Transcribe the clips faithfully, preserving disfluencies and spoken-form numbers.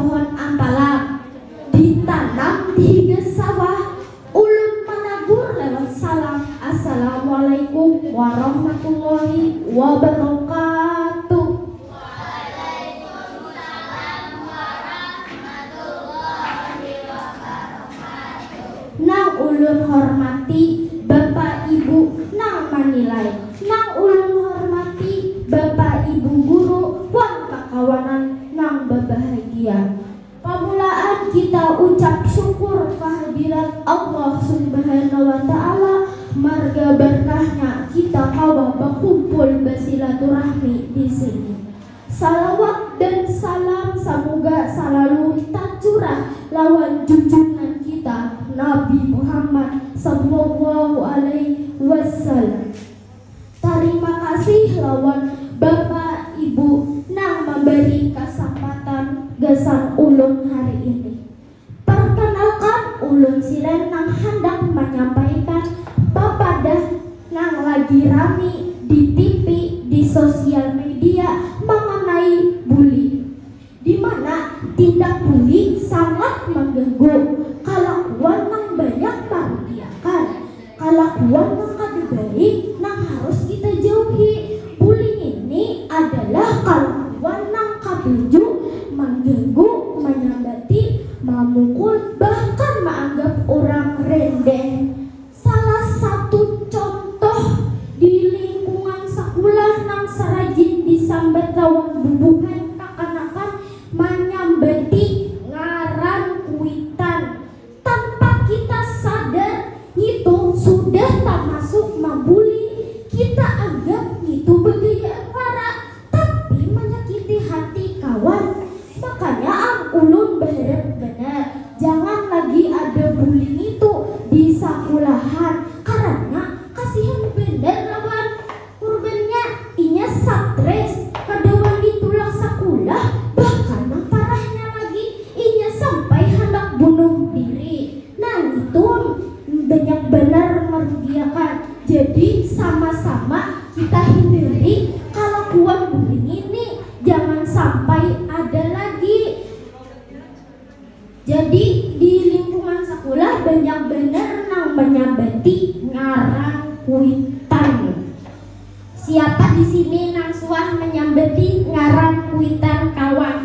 pohon ampalak ditanam di higa sawah. Ulun managur lewat salam, "Assalamualaikum warahmatullahi wabarakatuh." Nang ulun hormati Bapak Ibu nang manilai, nang ulun hormati Bapak Ibu guru wan kakawanan nang babahagia. Pamulaan kita ucap syukur kehadirat Allah Subhanahu wa Ta'ala, marga berkahnya kita kawa bakumpul basilaturahmi di sini. Salawat dan salam samuga salalu tacurah lawan junjungan kita Nabi Muhammad sallallahu alaihi wasallam. Tarima kasih lawan Bapak Ibu nang mambari kasampatan gasan ulun hari ini. Perkenalkan, ulun Siren nang handak manyampaikan papadah nang lagi rami di T V, di sosial media manganai bully, di mana tindak bully sangat mangganggu kalakuan nang banyak marugiakan. Kalakuan nang kada baik nang harus kita jauhi. Bully ini adalah kalakuan nang katuju mangganggu, manyambati, mamukul, bahkan maanggap urang rendeh. Salah satu contoh di lingkungan sakulah nang sarajin disambat lawan bubuhan kakanakan manyambati ngaran kuitan. Tanpa kita sadar, ngitu sudah tamasuk mambuli. Kita anggap ngitu bagayaan wara, tapi manyakiti hati kawan. Makanya am ulun baharap banar, jangan lagi ada bully ngitu di sakulahan, karana kasihan banar lawan. Kurbannya, inya satres, kada wani tulak sakulah, bahkan nang parahnya lagi, inya sampai handak bunuh diri. Nah, ngitu banyak banar marugiakan. Jadi, sama-sama kita hindari kalakuan bully ngini, jangan sampai ada lagi. Jadi, di lingkungan sakulah banyak banar nang manyambati ngaran kuitan. Siapa di sini nang suah manyambati ngaran kuitan kawan?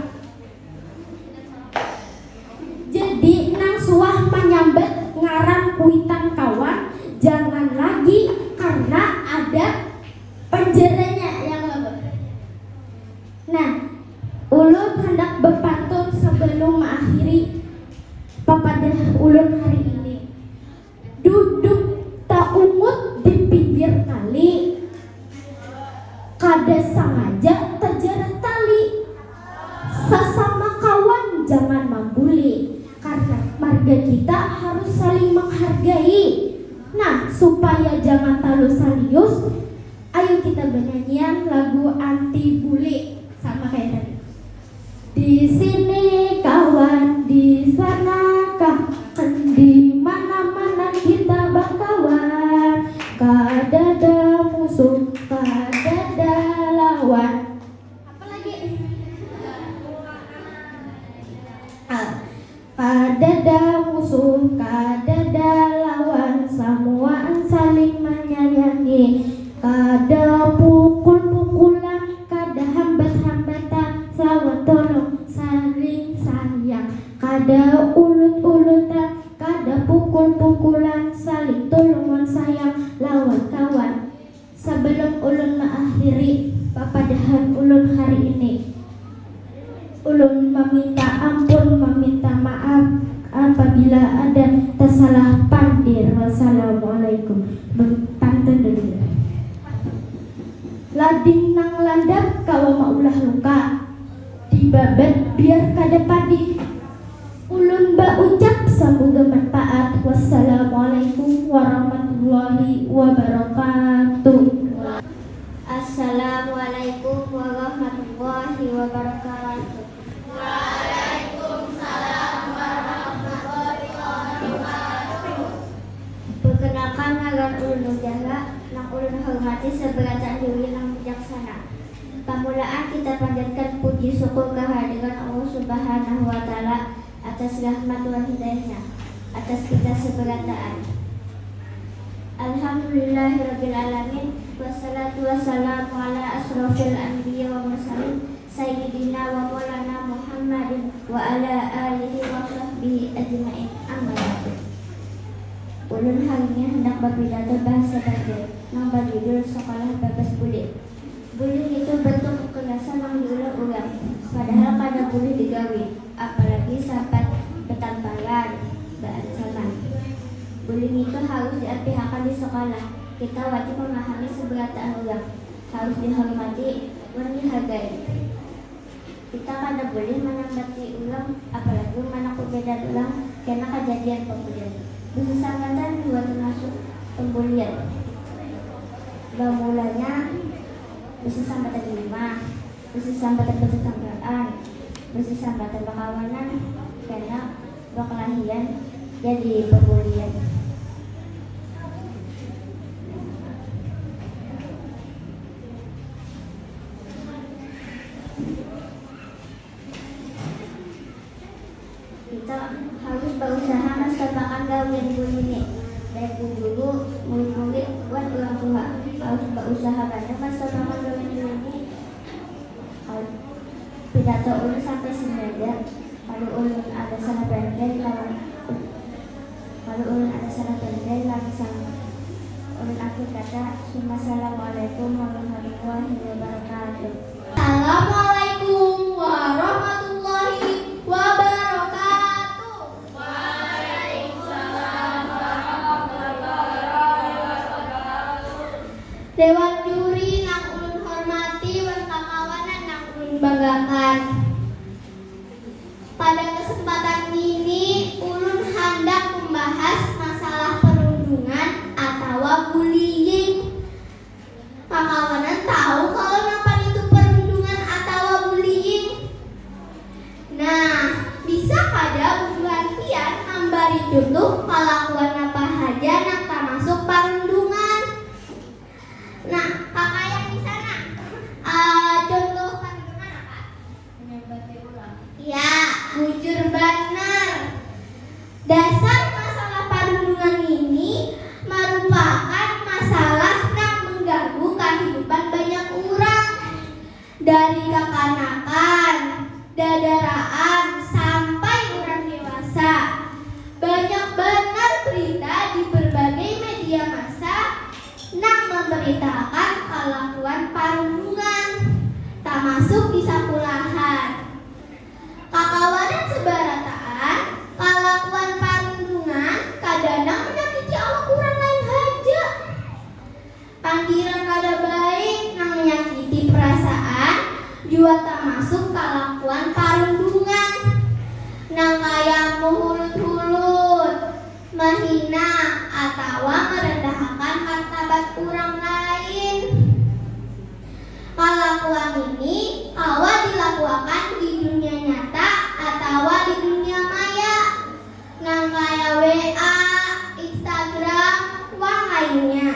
Jadi, nang suah manyambat ngaran kuitan kawan, jangan lagi karena ada panjaranya yang lebih. Nah, ulun handak bapantun sebelum mengakhiri papadah ulun hari ini. Duduk taungut di pinggir kali, kada sangaja tajarat tali. Sasama kawan jangan mambuli, karena marga kita harus saling menghargai. Nah, supaya jangan talu salius, ayu kita banyanyian lagu anti bully sama kayak tadi. Di sini kawan, di sana kawan, di mana-mana kita bakawan. Kadada musuh, kadada lawan. Apa lagi? Ah. Kadada musuh, kadada lawan, samuaan saling manyayangi. Kada pukul-pukulan, kada hambat-hambatan, lawan tulung saling sayang. Kada ulut-ulutan, kada pukul-pukulan, saling tulung wan sayang lawan kawan. Sebelum ulun mengakhiri papadahan ulun hari ini, ulun meminta ampun, meminta maaf apabila ada tersalah pandir. Wassalamualaikum. Pantun dulu. Lading nang landap kawa maulah luka, dibabat biar kada padih. Ulun baucap samuga manpaat. Wassalamualaikum warahmatullahi wabarakatuh. Assalamualaikum warahmatullahi wabarakatuh. Waalaikumsalam warahmatullahi wabarakatuh. Perkenalkan, ngaran ulun Zahra, nang ulun hormati seberatan diri nang bijaksana. Mulaan kita panjatkan puji syukur kehadiran Allah Subhanahu wa Ta'ala atas rahmat wan hidayahnya atas kita seberataan. Alhamdulillahirabbil alamin, wassalatu wassalamu ala asrofil anbiya wa mursalin, sayyidina wa maulana Muhammadin wa ala alihi wa sahbihi ajmain, amma ba'du. Ulun hari ini hendak bapidato bahasa Banjar nang bajudul Sekolah Babas Buli. Buli ngitu bentuk kekerasan nang diulah urang, padahal kada bulih digawi, apalagi sampat betamparan, baancaman. Buli ngitu harus diapihakan di sekolah. Kita wajib memahami seberataan urang, harus dihormati wan dihargai. Kita kada bulih manambati urang, apalagi manakut badan urang kena kajadian pembulian. Bersesambatan jua termasuk pembulian. Bamulanya bersesambatan di rumah, bersesambatan betetanggaan, bersesambatan bakawanan, kena bakalahian jadi pembulian. Kita harus bausaha mastapakan gawian bulian ni, baik guru, murid-murid, wan urang tuha. Harus bausaha banar mastapakan gawian bulian ni. Pidato ulun sampai sini haja. Kalau ulun ada salah banar, lawan, kalau ulun ada salah banar, langsung ulun akhir kata. Assalamualaikum warahmatullahi wabarakatuh. Assalamualaikum warahmatullahi wabarakatuh. Waalaikumsalam warahmatullahi wabarakatuh. Dewan juri nang ulun hormati wan kakawanan nang ulun banggakan. Pada kesempatan ngini, ulun handak membahas masalah perundungan atawa bullying. Kakawanan tahu kalo napa nitu perundungan atawa bullying? Nah, bisa kada bubuhan pian mambari cuntuh kalakuan napa haja nang tamasuk parundungan? Nah, kakayang di sana. Ah, cuntuh parundungan apa? Menyambati urang. Ya, bujur banar. Dasar masalah parundungan ngini marupakan masalah nang mengganggu kahidupan banyak urang. Dari kakanakan, dadaraan, sampai urang dewasa. Banyak banar berita di berbagai media massa nang memberitakan kalakuan parundungan, tamasuk di sakulahan. Kakawanan sebarataan, kalakuan parundungan kada nang menyakiti awak urang lain haja. Pandiran kada baik nang menyakiti perasaan jua tamasuk kalakuan parundungan, nang kaya mehulut-hulut, mahina, atawa merendahakan martabat urang lain. Kalakuan ini kawa dilakuakan di dunia nyata atawa di dunia maya, nang kaya W A, Instagram, wan lainnya.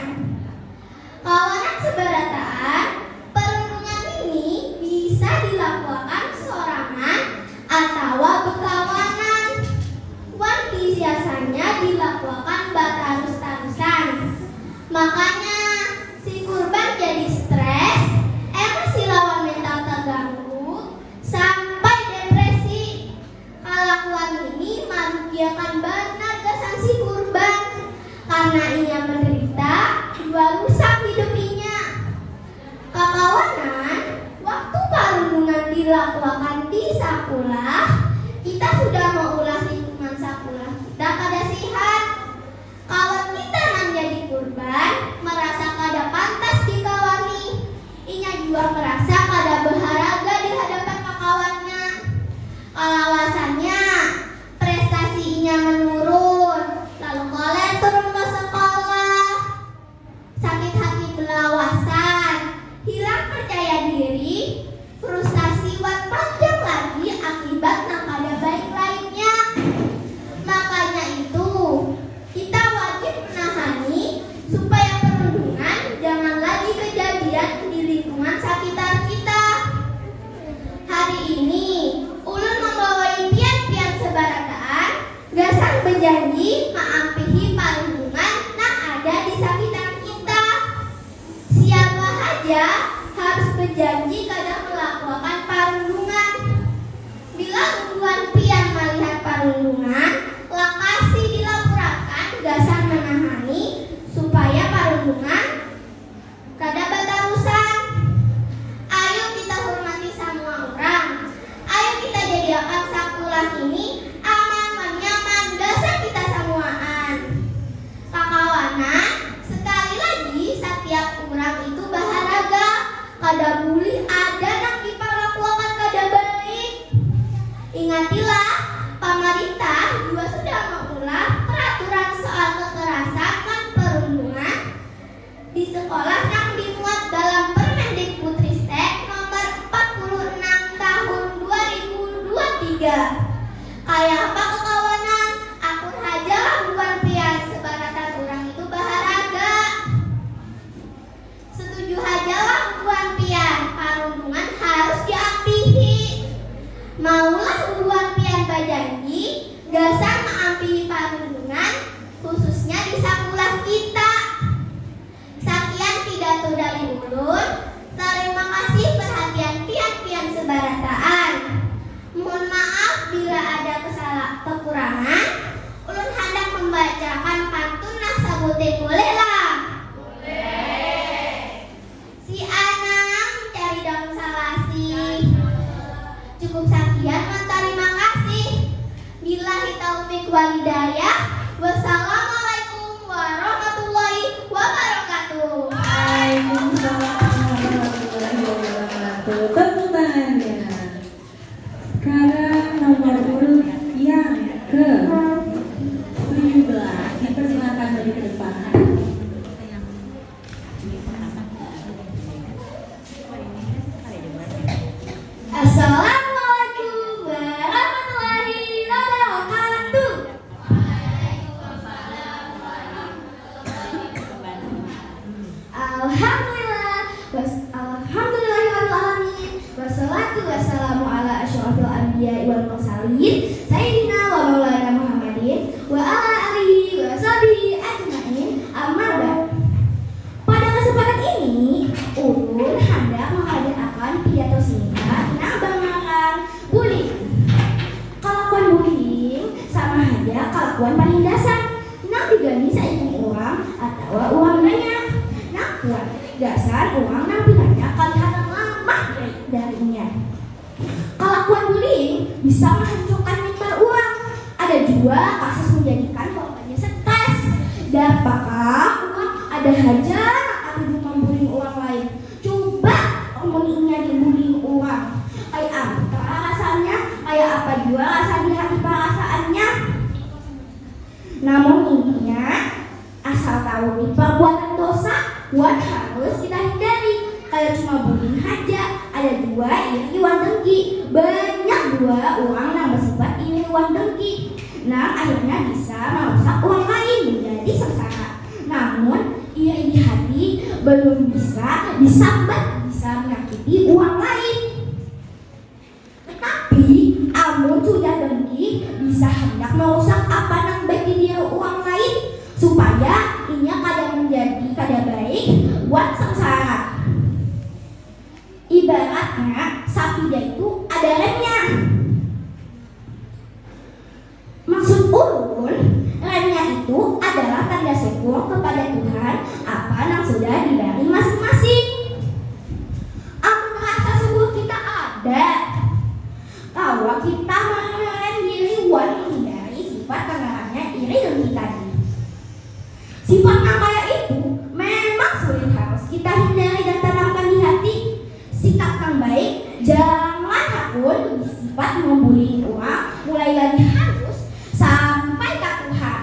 Kawanan sebarataan, perundungan ini bisa dilakuakan sorangan atawa bekawanan, wan biasanya dilakuakan batarus-tarusan. Makanya, si kurban jadi stres, emosi lawan mental terganggu, sampai depresi. Kalakuan ini marugiakan banar gasan si kurban, karna inya menderita jua rusak hidup inya. Kakawanan, waktu parundungan dilakuakan di sakulah, kita sudah maulah lingkungan sakulah kita kada sihat. Kawan kita nang jadi kurban merasa kada pantas dikawani. Inya jua merasa kada baharaga di hadapan kakawannya. Kalawasannya, prestasi inya menurun, lalu koler turun ke sekolah. Sakit hati belawasan, hilang percaya diri, frustasi, wan panjang lagi akibat nang kada baik lainnya. Makanya itu, kita wajib menahani supaya perundungan jangan lagi kejadian di lingkungan sekitar kita. Kayapa kakawanan? Akur haja lah bubuhan pian, sebaratan urang itu baharaga. Setuju haja lah bubuhan pian, parundungan harus diampihi. Maulah bubuhan pian bajanji gasan maampihi parundungan, khususnya di sakulah kita. Sakian pidato dari ulun. Tarima kasih perhatian pian-pian sebarataan. Mohon maaf bila ada kesala-, kekurangan. Ulun handak membacakan pantun nah sabuting, boleh lah? Boleh. Si Anang mencari daun salasih. Cukup sakian, wan tarima kasih. Billahi taufik wal hidayah. Wassalamualaikum warahmatullahi wabarakatuh. Waalaikumsalam warahmatullahi wabarakatuh. Tepuk tangannya. Sekarang nomor urut yang ke tujuh belas. Dipersilakan maju ke depan. Assalamualaikum warahmatullahi wabarakatuh. Alhamdulillah, was-, alhamdulillahirabbil alamin. Wassalatu wassalamu ala asyrafil anbiya wal mursalin, sayyidina wa maulana Muhammadin wa ala alihi wa sahbihi ajmain. Amma ba'd. Pada kesempatan ini, ulun handak mengadakan pidato singkat nang bangaran bullying. Kalakuan bullying sama haja kalakuan panindasan nang digani saikung urang atawa urang banyak nang kuat gasan urang nang pinanya kalihatan lamah dari inya. Kalakuan bullying bisa menghancurkan mental urang. Ada jua kasus menjadikan korbannya stres. Dapakah urang ada haja nang katuju mambullying urang lain? Cuba amun inya dibullying urang, kaya apa rasanya? Kaya apa jua rasa di hati perasaannya? Namun intinya, asal tahu ni perbuatan dosa, wan harus kita hindari. Kaya cuma bullying haja, ada jua iri wan dengki. Banyak jua urang nang bersifat iri wan dengki, nang akhirnya bisa marusak urang lain menjadi sengsara. Namun, iri di hati belum bisa disambat bisa menyakiti urang lain. Tetapi, amun sudah dengki, bisa handak marusak apa nang baik di diri urang lain, supaya inya kada menjadi kada baik wan sengsara. Ibaratnya, sapida itu ada remnya. Maksud ulun, remnya itu adalah tanda syukur kepada Tuhan apa nang sudah dibari masing-masing. Amun rasa syukur kita ada, kawa kita merem diri wan menghindari sifat nang ngarannya iri dengki tadi. Sifat nang kaya itu memang sulit harus kita hindari dan tanamkan di hati. Sikap nang baik, jangan hakun sifat membuli urang, mulai lagi halus sampai ka Tuhan.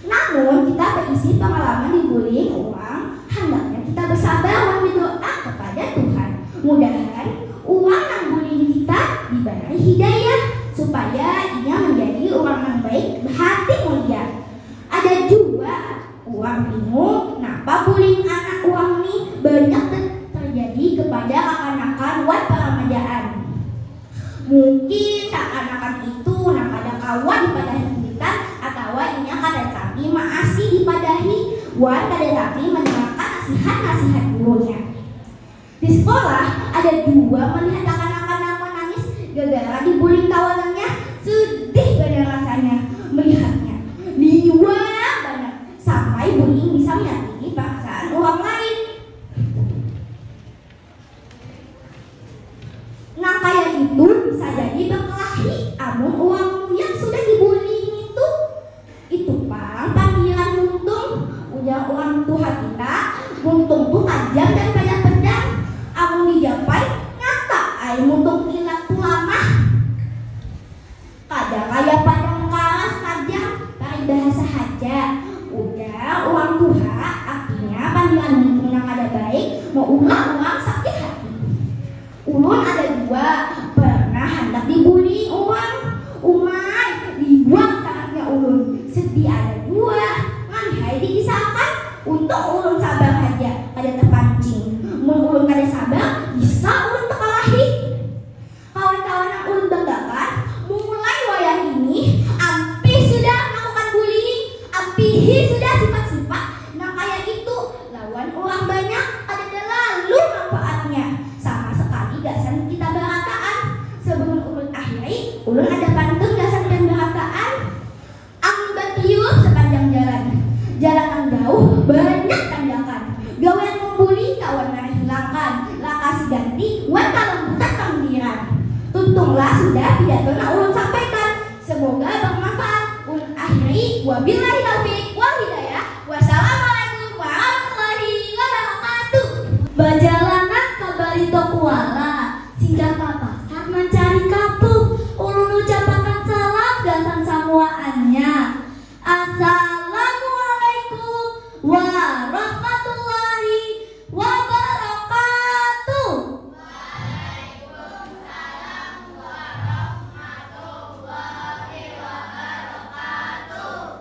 Namun, kita beisi pengalaman dibullying urang, handaknya kita bersabar wan berdoa kepada Tuhan. Mudahan urang nang bullying kita dibari hidayah supaya inya menjadi urang nang baik, hati mulia. Ada jua urang bingung napa bullying anak urang ni banyak ter-, terjadi kepada kakanakan wan paramajaan. Mungkin kakanakan itu nang kada kawa dipadahi kuitan atawa inya kada tapi maasi dipadahi wan kada tapi mendengarkan nasihat-nasihat gurunya. Di sekolah, ada jua melihat kakanakan nang menangis gegara dibullying kawanannya. Sedih banar rasanya melihatnya. Liwar banar, sampai bullying bisa menyakiti perasaan urang lain. Nang kaya itu bisa jadi berkelahi amun urang nang sudah dibullying itu. Itu pang panggilan muntung, ujar urang tuha kita, muntung tu tajam daripada pedang, amun dijapai, nyata ai muntung ilat tu lamah. Pernah handak dibully urang, umai, dibuang sangatnya ulun. Sedih ada jua, ngalihai dikisahkan. Untung ulun sabar haja, kada tapancing. Mun ulun kada sabar, bisa ulun takalahi. Kawan-kawan nang ulun banggakan, mulai wayah ini, ampih sudah melakukan bullying, ampihi sudah sifat-sifat nang kaya itu. Lawan urang banyak kadada lalu manfaatnya, sama sakali gasan kita barataan. Sebelum ulun akhiri, ulun ada pantun gasan pian barataan. Angin batiup sapanjang jalan, jalan nang jauh banyak tanjakan. Gawian mambuli kawa nang hilangkan, lakasi ganti wan kalambutan pangindiran. Tuntunglah sudah pidato nang ulun sampaikan. Semoga bermanfaat. Ulun akhiri, wabillahi taufiq wal hidayah. Wassalamualaikum warahmatullahi wabarakatuh. Bajalanan ka Barito Kuala, singgah ka pasar mancari kapuh. Ulun ucapakan salam gasan samuaannya. Assalamualaikum warahmatullahi wabarakatuh.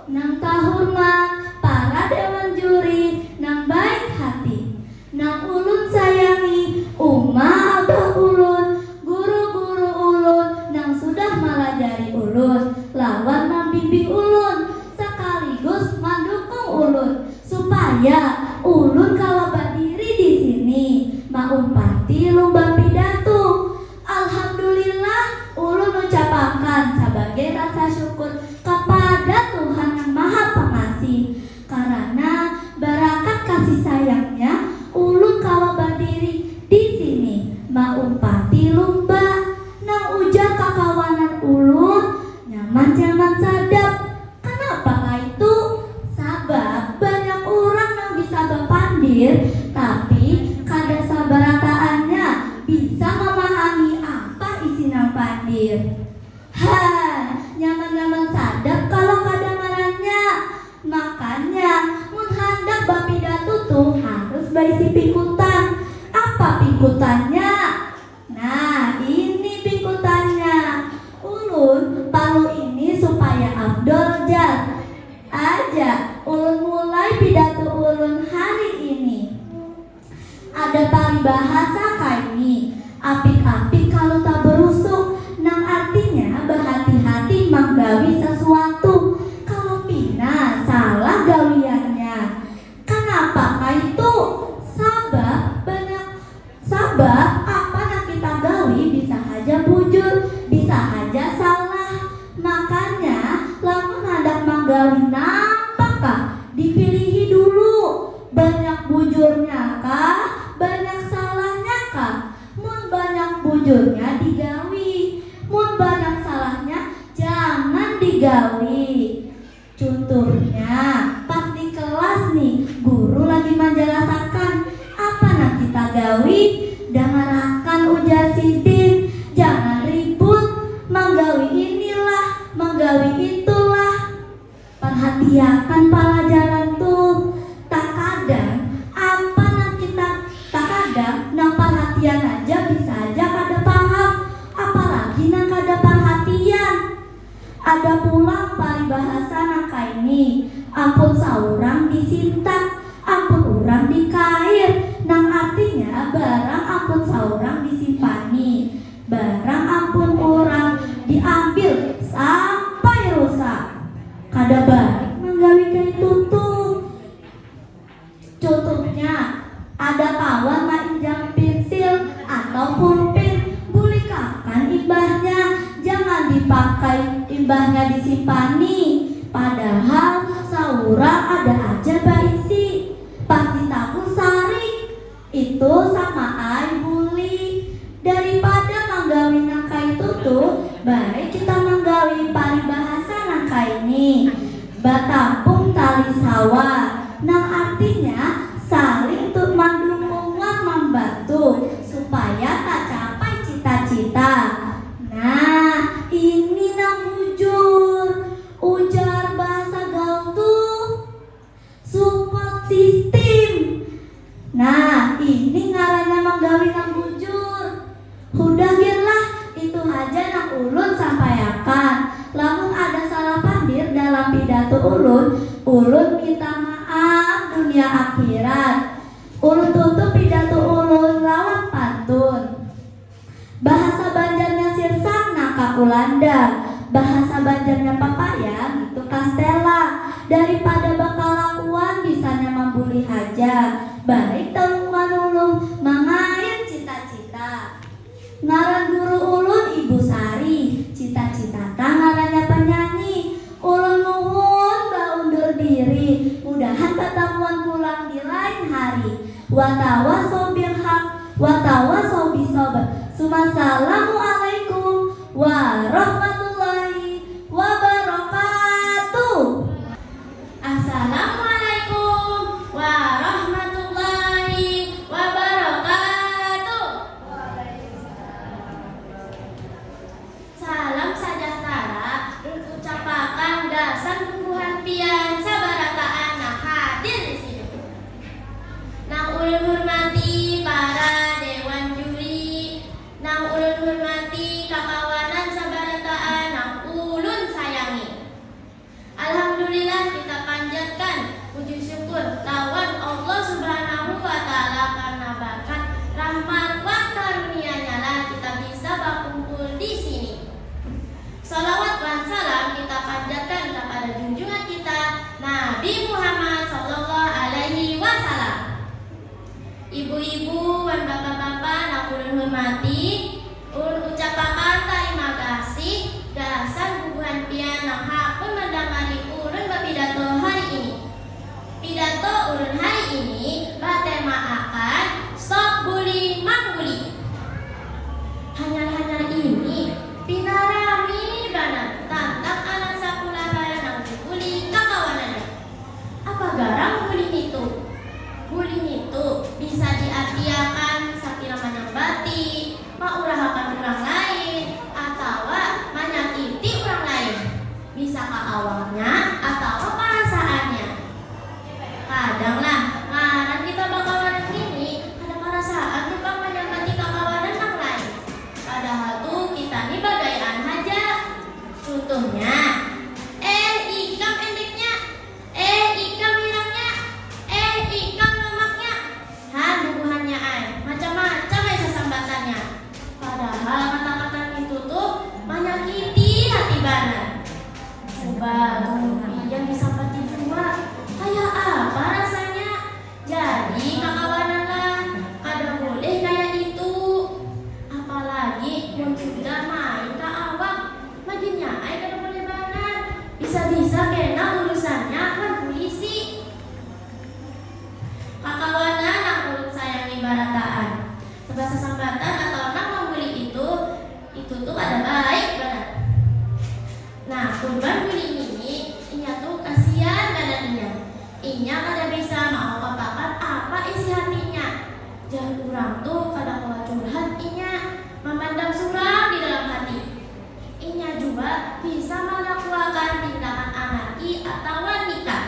Nang tahurmat para dewan juri nang baik hati, nang ulun sayangi uma abah ulun, guru-guru ulun nang sudah malajari ulun lawan mambimbing ulun sakaligus mandukung ulun supaya ulun kawa badiri di sini maumpati lumba pidato. Alhamdulillah, ulun ucapakan sabagai rasa syukur kapada Tuhan Nang Maha Pangasih, karana barakat kasih sayangnya ulun kawa badiri di sini maumpati lumba. Nang ujar kakawanan ulun, nyaman-nyaman sadap. Kanapa kaitu? Sabab banyak urang nang bisa bapandir, tapi kada sabarataannya bisa mamahami apa isi nang pandir. Ha, nyaman-nyaman sadap kalo kada ngarannya. Makanya, mun handak bapidato tu harus baisi pingkutan. Apa pingkutannya? Nah, ini pingkutannya. Ulun parlu ini supaya afdol, jar. Aja, ulun mulai pidato ulun hari ini. Ada paribahasa kaini, apik-apik kalu taberusuk, nang artinya bahati-hati manggawi sasuatu. Kalu pina salah gawiannya. Kanapa kaitu? Sabab banyak Sabab apa nang kita gawi bisa haja bujur, bisa haja salah. Makanya, lamun handak manggawi napa kah, dipilihi dulu, banyak bujurnya kah, banyak salahnya kah. Mun banyak bujurnya digawi, mun banyak salahnya jangan digawi. Cuntuhnya, pas di kelas nih, guru lagi manjalasakan apa nang kita gawi. Dangarakan, ujar sidin, jangan ribut, manggawi inilah, manggawi itulah. Parhatiakan palajaran tuh. Takadang apa nang kita, takadang nang parhatian aja bisa aja kada paham, apalagi nang kada parhatian. Ada pulang paribahasa nang kaini, ampun saurang disintak, ampun urang dikair, nang artinya barang ampun saurang disimpani, barang ampun urang diambil sampai rusak. Kada baik manggawi kaitu tuh. Cuntuhnya, ada kawan mainjam pinsil atau pulpin, bulikakan imbahnya, jangan dipakai, imbahnya disimpani, padahal saurang ada aja baisi. Pas ditagur sarik, itu sama ai bully. Daripada manggawi nang kaitu tuh, baik kita manggawi paribahasa nang kaini, batampung tali sawa, nang artinya saling tu mandukung wan mambantu supaya tacapai cita-cita. Nah, ini nang bujur, ujar bahasa gaul tuh. Support system. Nah, ini ngarannya manggawi nang bujur. Hudah gin ulun, ulun minta maaf dunia akhirat. Ulun tutup pidato ulun lawan pantun. Bahasa Banjarnya sirsak nangka kulanda, bahasa Banjarnya papaya itu kastela. Daripada bakalakuan bisanya mambuli haja, baik talung manulung mangain cita-cita. Ngaran guru ulun Ibu Sari, cita-citata ngarannya penyanyi. Ulun nuhun baundur diri, mudahan batamuan pulang di lain hari. Watawasau bilhaq, watawasau bisobr. Sumassalamualaikum warahmatullahi wabarakatuh. Assalamualaikum warahmatullahi wabarakatuh. Salam sajahtera ulun ucapakan gasan bubuhan pian sabarataan nang hadir di sini. Nang ulun hurmati para dewan juri, nang ulun hurmati kakawanan sabarataan nang ulun sayangi. Alhamdulillah, kita panjatkan puji syukur lawan Allah Subhanahu wa Ta'ala karena berkat rahmat wan karunia-Nya lah kita bisa bakumpul di sini. Salawat wan salam kita panjatkan kepada junjungan kita Nabi Muhammad sallallahu alaihi wasallam. Ibu-ibu wan bapak-bapak nang ulun hurmati, ulun ucapakan tarima kasih gasan bubuhan pian nang hakun mandangari ulun bapidato hari ini. Pidato ulun hari ini batema akan Stop Bully Mambuli. Hanyar-hanyar ini pina rami banar tantang anak sakulahan nang dibuli kakawanannya. Apa garang bully nitu? Bully nitu bisa diartiakan sakira manyambati, maurahakan urang lain, atawa manyakiti urang lain. Bisa ka awaknya atawa perasaannya. Kadang lah, ngaran kita bakawanan ngini kada parasaan tu pang manyambati kakawanan nang lain. Padahal tu kita ni bagayaan haja. Cuntuhnya, eh ikam endeknya, eh ikam irangnya, eh ikam lamaknya. Han bubuhannya ai, macam-macam ai sasambatannya. Padahal kata-kata ngitu tu manyakiti hati banar. Coba mun pian disambati jua, kaya apa rasanya? Jadi kakawanan lah, kada bulih kaya itu. Apalagi mun sudah main ka awak, maginnya ai kada bulih banar. Bisa-bisa kena urusannya wan pulisi. Kakawanan nang ulun sayangi barataan, sabasasambatan atau nang mambuli itu, itu tu kada baik banar. Nah, kurban buli ngini, inya tu kasian banar inya. Inya kada bisa maukapakan apa isi hatinya. Jar urang tu kada kawa curhat inya, mamandam surang di dalam hati. Inya jua bisa malakuakan tindakan anarki atawa nikah.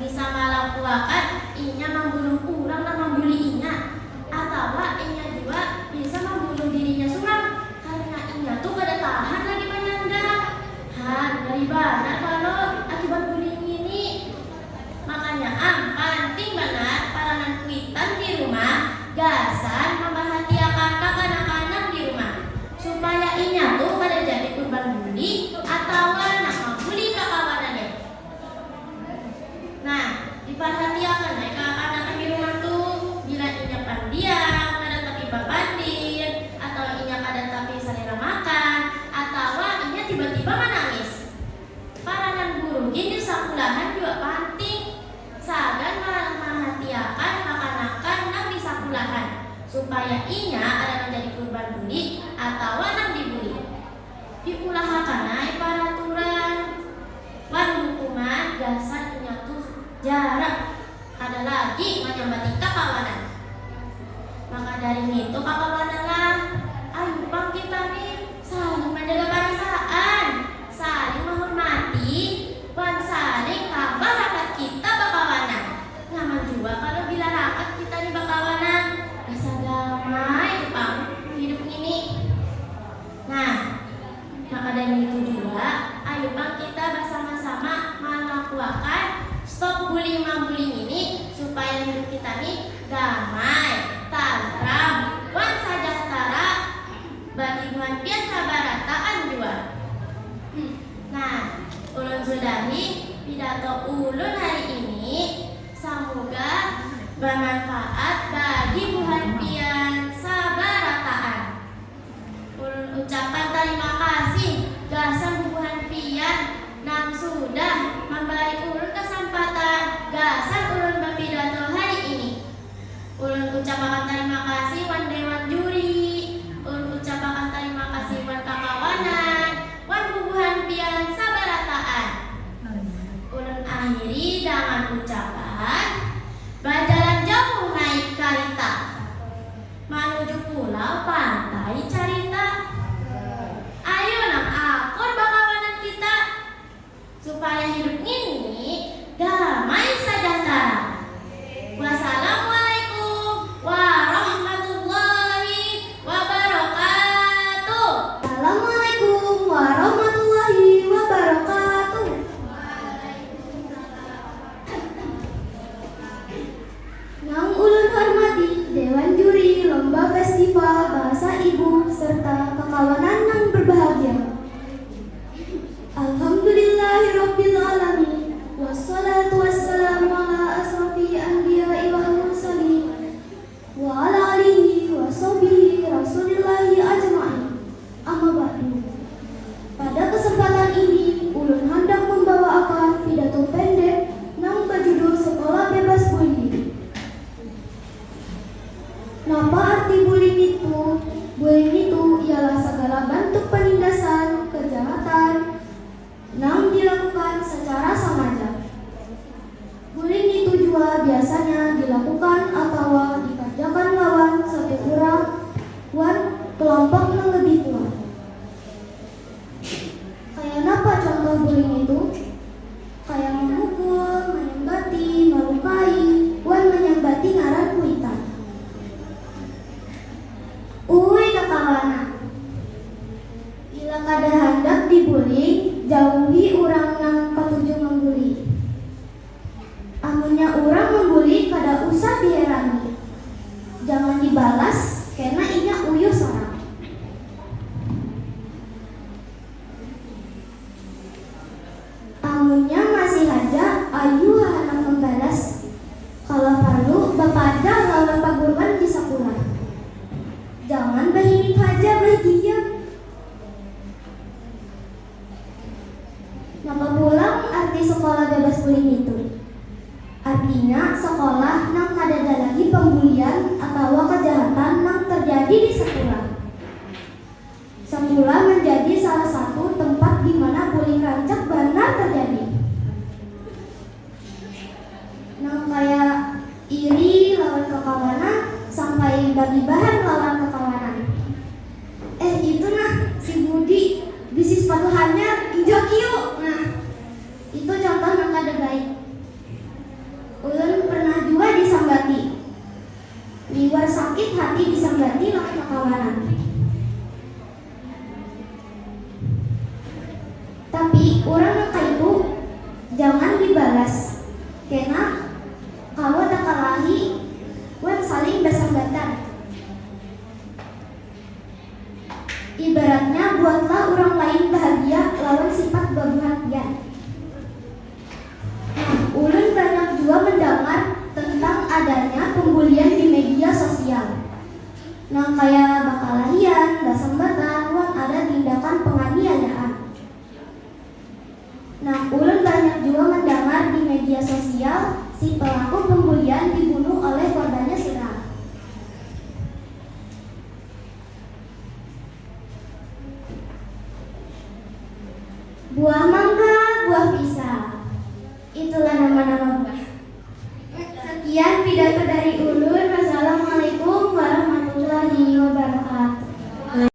Bisa malakuakan inya mambunuh urang nang mambuli inya, atawa inya jua bisa mambunuh dirinya surang karna inya tu kada tahan lagi manyanda. Han, ngeri banar kalo akibat bullying ngini. Makanya am, panting banar paranan kuitan di rumah gasan mamahatiakan kakanakan nang di rumah supaya inya tu kada jadi kurban bully atawa nang mambuli kakawanannya. Nah, diparhatiakan ai kakanakan di rumah tu, bila inya pandiam, kada tapi bapandir, atau inya kada tapi salera makan, atawa inya tiba-tiba manangis. Paranan guru gin di sakulahan jua panting, sagan marhatiakan kakanakan nang di sakulahan, supaya inya kada manjadi kurban bully atawa nang dibuli. Diulahakan ai paraturan wan hukuman gasan inya tu jarak, kada lagi manyambati kakawanan. Maka dari nitu kakawanan lah, ayu pang kita ni saling manjaga parasaan, saling mahurmati, wan saling tabah rakat kita bakawanan. Nyaman jua kalo bila rakat kita ni bakawanan, rasa damai tu pang hidup ngini. Nah, maka dari itu jua, ayu pang kita basama-sama malakuakan atau ulun hari ini, samuga bamanfaat bagi buhan pian sabarataan. Ulun ucapkan tarima kasih gasan bubuhan pian nang sudah mambari ulun kasampatan gasan ulun bapidato hari ini. Ulun ucapakan tarima kasih wan dewan juri. Ulun ucapakan tarima kasih wan kakawanan, wan bubuhan pian sabarataan. Ulun akhiri dangan ucapan, bajalan jauh naik karita, manuju pulau pantai carita. Ayu nang akur bakawanan kita, supaya hidup ngini damai sajahtara. Wassalamualaikum warahmatullahi wabarakatuh. Assalamualaikum warahmatullahi wabarakatuh. Nang ulun hormati Dewan Juri Lomba Festival Bahasa Ibu serta kakawanan nang berbahagia. Alhamdulillahirabbil alamin, wassalatu wassalamu ala asrofil anbiya'i wal mursalin, wa ala alihi wa sahbihi rasulillahi ajma'in. Amma ba'du. Pada kesempatan ini, ulun handak mambawaakan pidato pendek nang bajudul Sekolah Bebas Bully. Napa arti bullying itu? Bullying itu ialah segala bentuk penindasan, kejahatan, nang dilakukan secara sengaja. Bullying itu jua biasanya dilakukan atawa dikerjakan lawan satu urang wan kelompok nang lebih kuat. Kaya napa contoh bullying itu? Kaya mamukul, manyambati, malukai, wan manyambati ngaran kuitan. Uy kakawanan, bila kada handak dibullying, jauhi urang nang katuju mambully. Amunnya urang mambully kada usah diherani. Jangan dibalas, kena inya uyuh sorang. Amunnya masih haja, ayuha handak mambalas. Kalo parlu, bapadah lawan paguruan di sakulah. Jangan bahinik haja, bahigigian. Napa pulang arti sekolah bebas bullying itu? Artinya, sekolah nang kadada lagi pembulian atawa kejahatan nang terjadi di sekolah. Sekolah menjadi salah satu tempat di mana bullying rancak banar terjadi. Nang kaya iri lawan kakawanan sampai bagibahan lawan kakawanan. Eh, itu nah, si Budi bisi sepatu hanyar, injak iu. Nah, itu contoh nang kada baik. Ulun pernah jua disambati. Liwar sakit hati disambati lawan kakawanan. Tapi, urang nang kaitu jangan dibalas. Kena kawa takalahi wan saling basambatan. Ibaratnya, buatlah urang lain bahagia lawan sifat babuhan pian. Nah, ulun banyak jua mendangar tentang adanya pembulian di media sosial. Nang kaya bakalahian, basambatan, wan ada tindakan penganiayaan. Nah, ulun banyak jua mendangar di media sosial si pelaku pembulian dibunuh oleh korbannya sendal. Buah mangga